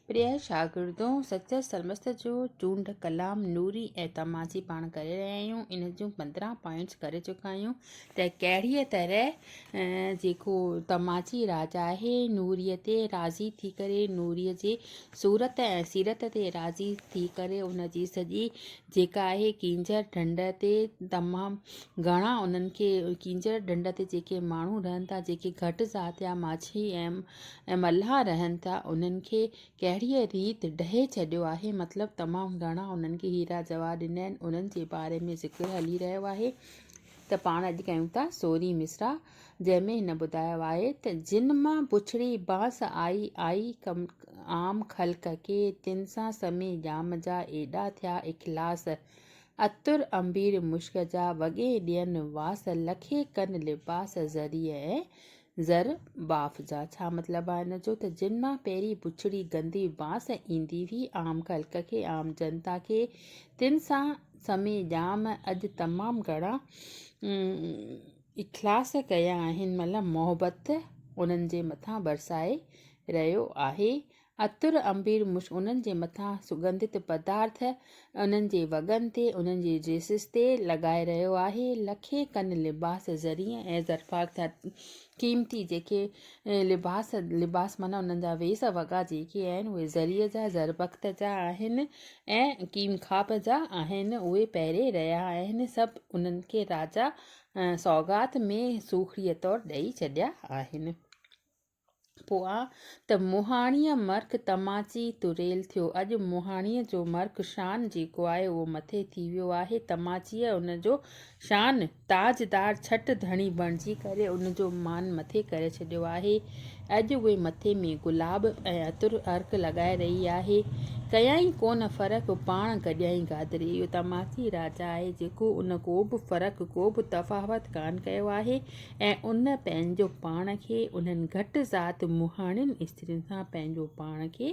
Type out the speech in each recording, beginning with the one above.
پريا شاگردو! سچل سرمست جو چونڊ ڪلام نوري ۽ تماچي پاڻ ڪري رهيا آهيون. ان جون 15 پوائنٽس ڪري چڪا آهيون ته ڪهڙيء طرح جيڪو تماچي راجا آهي نوريء تي راضي ٿي ڪري نوريء جي صورت ۽ سيرت تي راضي ٿي ڪري ان جي سڄي جيڪا آهي ڪينجهر ڍنڍ تي تمام گهڻا انهن کي ڪينجهر ڍنڍ تي جيڪي ماڻهو رهن ٿا جيڪي گهٽ ذات جا ماڇي ۽ ملاح رهن ٿا انهن کي ڪهڙيء ريت ڊهي ڇڏيو آهي مطلب تمام گهڻا انهن کي هيرا جواهر ڏنا آهن انهن جي باري ۾ ذڪر هلي رهيو آهي ته پاڻ اڄ ڪيون ٿا سورهين مصرع جنهن ۾ هن ٻڌايو آهي ته جن مان بڇڙي بانس آئي آئي ڪم عام خلق کي تن سان سمي ڄام جا ايڏا ٿيا اخلاص عطر عنبير مشڪ جا وڳي ڏين واس لکي ڪن لباس زريء ۽ زر باف جا ڇا مطلب آهي ان جو ته جن مان پهرين بڇڙي گندي بانس ايندي هئي عام خلق کي عام جنتا کي تن سان سمي ڄام اڄ تمام گهڻا اخلاص ڪيا آهن مطلب محبت انهن جي مٿان برسائي رهيو آهي عطر عنبير مشڪ انهن جي مٿان سڳنڌت پدارٿ انهن جي وڳن تي انهن جي ڊريسز تي لڳائي رهيو آهي. لکين ڪن لباس زرين ۽ زرفاق ٿيا قيمتي جيڪي لباس لباس معنيٰ انهن جا ويس وڳا جيڪي آهن اهي زريء جا زربخت جا آهن ۽ قيمخاب جا آهن اهي پهري رهيا آهن سڀ انهن کي راجا سوغات ۾ سوکڙيء طور ڏئي ڇڏيا آهن. پوء ته مهاڻيء مرڪ تماچي تريل ٿيو. اڄ مهاڻيء جو مرڪ شان جيڪو آهي اهو مٿي ٿي ويو آهي. تماچيء ان جو شان تاجدار ڇٽ ڌڻي بڻجي ڪري ان جو مان مٿي ڪري ڇڏيو آهي. اڄ اهي مٿي ۾ گلاب ۽ عطر عرق لڳائي رهي آهي. ڪيائين ڪونه فرق، پاڻ گڏيائين گادري. اهو تماچي راجا آهي جيڪو ان ڪو به فرق، ڪو به تفاوت ڪانه ڪيو آهي. ۽ ان پنهنجو پاڻ کي انهن گهٽ ذات مهاڻين استرين سان پنهنجو پاڻ کي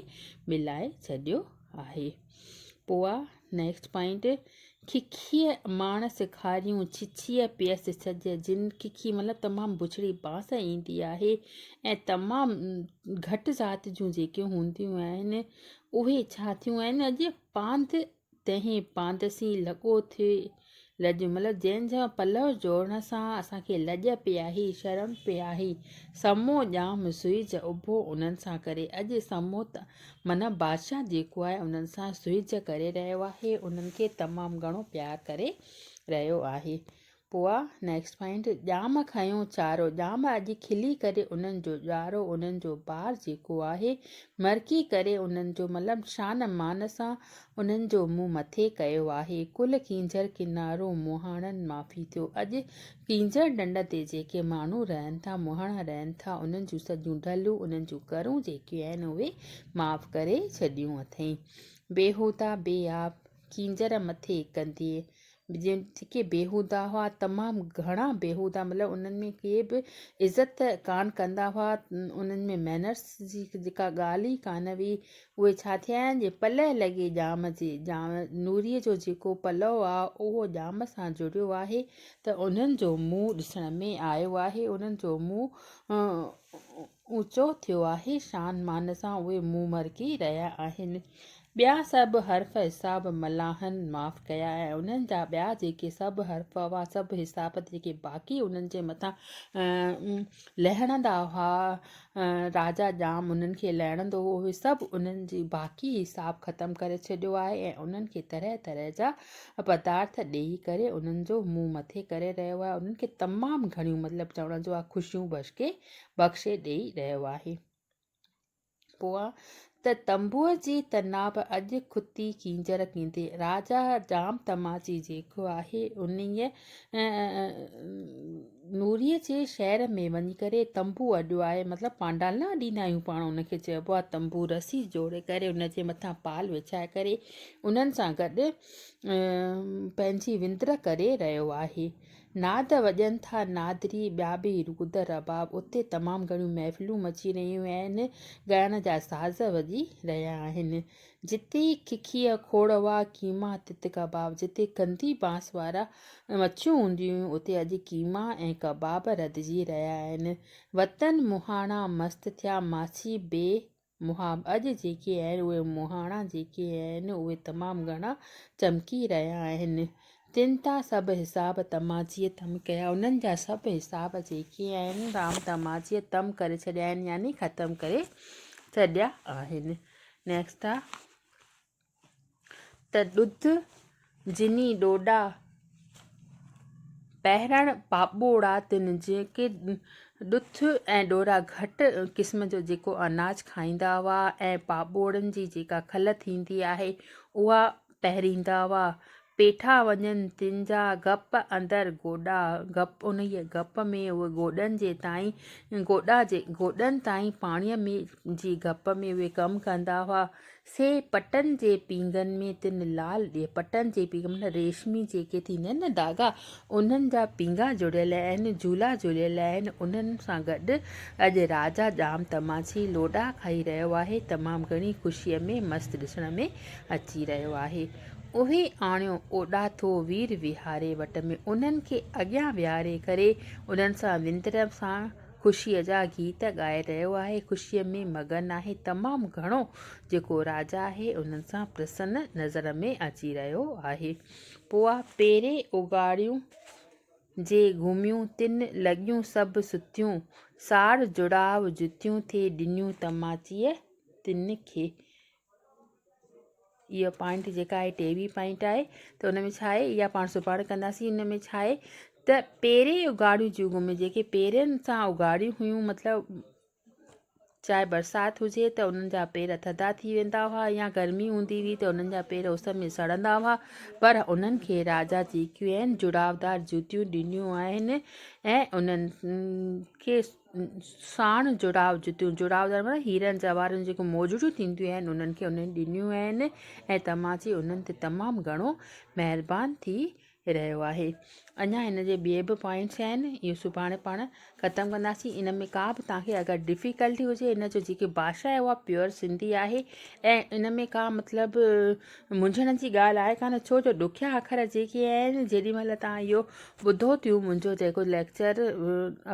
ملائي ڇڏيو آهي. پوء نيڪسٽ پوائنٽ ککيء ماڻس کاريون ڇڇيء پيس ڇڄ جن ککي مطلب تمام بڇڙي بانس ايندي آهي ۽ تمام گهٽ ذات جون جيڪي هونديون آهن اهي ڇا ٿيون آهن اڄ پاند تنهن پاند سين لڳو ٿئي لڄ مطلب جنهن جا پلئه جوڙڻ سان اسان کي لڄ پئي آهي، شرم پئي آهي. سمو ڄام سوئج اڀو انهن سان ڪري. اڄ سمو ته معنيٰ بادشاهه جيڪو آهي انهن سان سوئج ڪري رهيو آهي، انهن کي تمام گهڻو پيار ڪري رهيو آهي. پوء نيڪسٽ پوائنٽ ڄام کنيو چارو ڄام اڄ کلي ڪري انهن جو ڄارو انهن جو بار جيڪو آهي مرڪي ڪري انهن جو مطلب شان مان سان انهن جو منهن مٿي ڪيو آهي ڪل ڪينجهر ڪنارو مهاڻن معافي ٿيو اڄ ڪينجهر ڍنڍ تي جيڪي ماڻهو رهن ٿا مهاڻا رهن ٿا انهن جون سڄيون ڍلون انهن جون ڪرون جيڪي آهن اهي معاف ڪري ڇڏيون اٿئين بيهودا بي آب ڪينجهر مٿي ڪنڌيء جيڪي بيهودا هئا تمام گهڻا بيهودا مطلب انهن ۾ ڪي به عزت ڪانه ڪندا هئا انهن ۾ مينرس جي جيڪا ڳالهه ئي ڪانه هئي اهي ڇا ٿيا آهن جي پلئه لڳي ڄام جي ڄام نوريء جو جيڪو پلئو آ اهو ڄام سان جڙيو آهي ته انهن جو منهن ڏسڻ ۾ آيو آهي انهن جو منهن اوچو ٿيو آهي، شان مان سان اهي منهن مرڪي رهيا آهن. ٻيا سڀ حرف حساب ملاحن معاف ڪيا ۽ انهن جا ٻيا جيڪي سڀ حرف هئا، سڀ حساب جيڪي باقي انهن جي مٿان لهڻندا هئا، راجا ڄام انهن کي لهڻندو هو، اهي سڀ انهن جي باقي حساب ختم ڪري ڇڏيو آهي ۽ انهن کي طرح طرح جا پدارٿ ڏيئي ڪري انهن جو منهن مٿي ڪري رهيو آهي. انهن کي تمام گهڻيون مطلب چوڻ جو آهي خوشيون بخشي بخشي ڏيئي رهيو آهي. پوء ته تنبوء جي تناب اڄ کتي ڪينجهر ڪيندي. راجا ڄام تماچي جيڪو آهي انهيء نوريء جي شهر ۾ وڃي ڪري تنبو اڏيو آهي. مطلب پانڊال نه اڏيندا آهيون پاڻ ان کي چئبو آهي تنبو. رسي جوڙي ڪري ان جي مٿان پال وڇائي ڪري انهن سان گڏ پنهنجي وندر ڪري رهيو آهي. ناد وڄن ٿا نادري ٻيا به رود رباب اتي تمام گهڻيون محفلون مچي رهيون آهن ڳائڻ جا ساز وڄي رهيا آهن جتي ککيء کوڙ هئا قيما تت ڪباب جتي ڪنڌي بانس وارا مڇيون هونديون هيون اتي اڄ قيما ۽ ڪباب رڌجي رهيا آهن وطن مهاڻا مست ٿيا ماڇي بي مهاب اڄ جيڪي آهن اهي مهاڻا جيڪي آهن اهي تمام گهڻا چمڪي رهيا آهن. تن تان سڀ حساب تماچيء تم ڪيا انهن جا سڀ حساب جيڪي آهن رام تماچيء تم ڪري ڇڏيا آهن يعني ختم ڪري ڇڏيا آهن. نيڪسٽ آ ته ڏڌ جني ڏوڏا پهرڻ پاٻوڙا تن جيڪي ڏٿ ۽ ڏورا گهٽ قسم جو جيڪو اناج کائيندا هئا ۽ پاٻوڙن جي جيڪا کل ٿيندي آهي اها پهريندا هئا. پيٺا وڃن تن جا گپ اندر گوڏا، گپ انهيء گپ ۾ اهي گوڏن جي تائين گوڏا جي گوڏن تائين پاڻيء ۾ جي گپ ۾ اهي ڪم ڪندا هئا. سي پٽن جي پينگهن ۾ تن لال ڏي پٽن جي پينگهه معنيٰ ريشمي جيڪي ٿيندا آهن نه ڌاڳا انهن جا پينگها جڙيل آهن جهولا جهليل آهن انهن سان گڏ اڄ راجا ڄام تماچي لوڏا کائي رهيو آهي تمام گهڻي خوشيء ۾ مست ڏسڻ ۾ اچي رهيو آهي. اهي آڻيو اوڏا ٿو وير ويهاري وٽ ۾ انهن کي اڳيان ويهاري ڪري انهن سان وندر سان خوشيء جا گيت ڳائي رهيو آهي خوشيء ۾ مگن آهي تمام گهڻو جيڪو راجا آهي انهن سان پرسن نظر ۾ اچي رهيو آهي. پوء پيري اگهاڙيون جي گهميون تن لڳيون سڀ ستيون ساڙ جڙاء جتيون ٿي ڏنيون تماچيء تن کي. اها پوائنٽ جيڪا آهي ٽيويهه پوائنٽ آهي ته ان ۾ ڇا آهي اها پاڻ سڀاڻي ڪنداسين ان ۾ ڇا آهي ته پيري اگهاڙيون جون ۾ جيڪي پيرن سان اگهاڙيون هيون مطلب چاهي برسات هجي ته انهن جا پير ٿڌا ٿي ويندا هئا يا گرمي هوندي هئي ته انهن جا پير اس ۾ سڙندا هئا پر انهن کي راجا جيڪيون آهن جڙاودار جوتيون ڏنيون آهن ۽ انهن کي ساڻ جڙاء جتيون، جڙاء جا معنيٰ هيرن جواهرن جون جيڪيون موجڙيون ٿينديون آهن انهن کي انهن ڏنيون آهن ۽ تماچي انهن تي تمام گهڻو مهربان ٿي رهيو آهي. اڃا هن جي ٻئي به پوائنٽس آهن اهو سڀاڻي پاڻ ختم ڪنداسين ان ۾ ڪا به توهان کي اگر ڊفيڪلٽي هجي ان جو جيڪي ڀاشا آهي اها پيور سنڌي آهي ۽ ان ۾ ڪا مطلب منجهڻ جي ڳالهه آهي ڪانه ڇو جو ڏکيا اکر جيڪي آهن جيڏي مهل توهان اهو ٻڌو ٿيون منهنجو جيڪو ليڪچر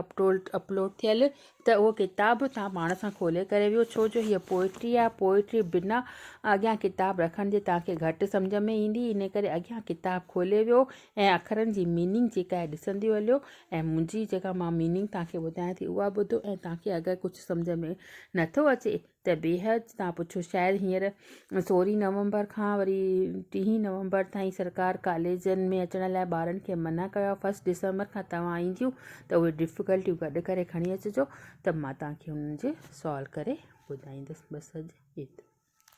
اپٽولڊ اپلوڊ ٿيل ته اهو ڪتاب به توهان پاڻ سان کولي ڪري ويو ڇو جو هيء پوئٽري آهي پوئٽري بنا اڳيان ڪتاب رکڻ جي توهان کي گهٽ سمجهه ۾ ايندي ان ڪري اڳيان ڪتاب کولي ويو ۽ اکرن جي ميننگ جيڪا آهي ڏسندي هليو ۽ منهنجي جيڪا مان ميننگ توهان کي ٻڌايان ٿي اها ٻڌو ۽ توهان کي اگر ڪجهه سمجهه ۾ نٿو اچي ته بيحد تان پڇو شايد هينئر سورهين نومبر کان وري ٽيهين نومبر تائين سرڪار ڪاليجن ۾ اچڻ لاء ٻارن کي منع ڪيو آهي فرسٽ ڊسمبر کان توهان اينديون ته اهي ڊفيڪلٽيون گڏ ڪري کڻي اچجو ته مان توهان کي انهن جي سالو ڪري ٻڌائيندس بس اڄ ايترو.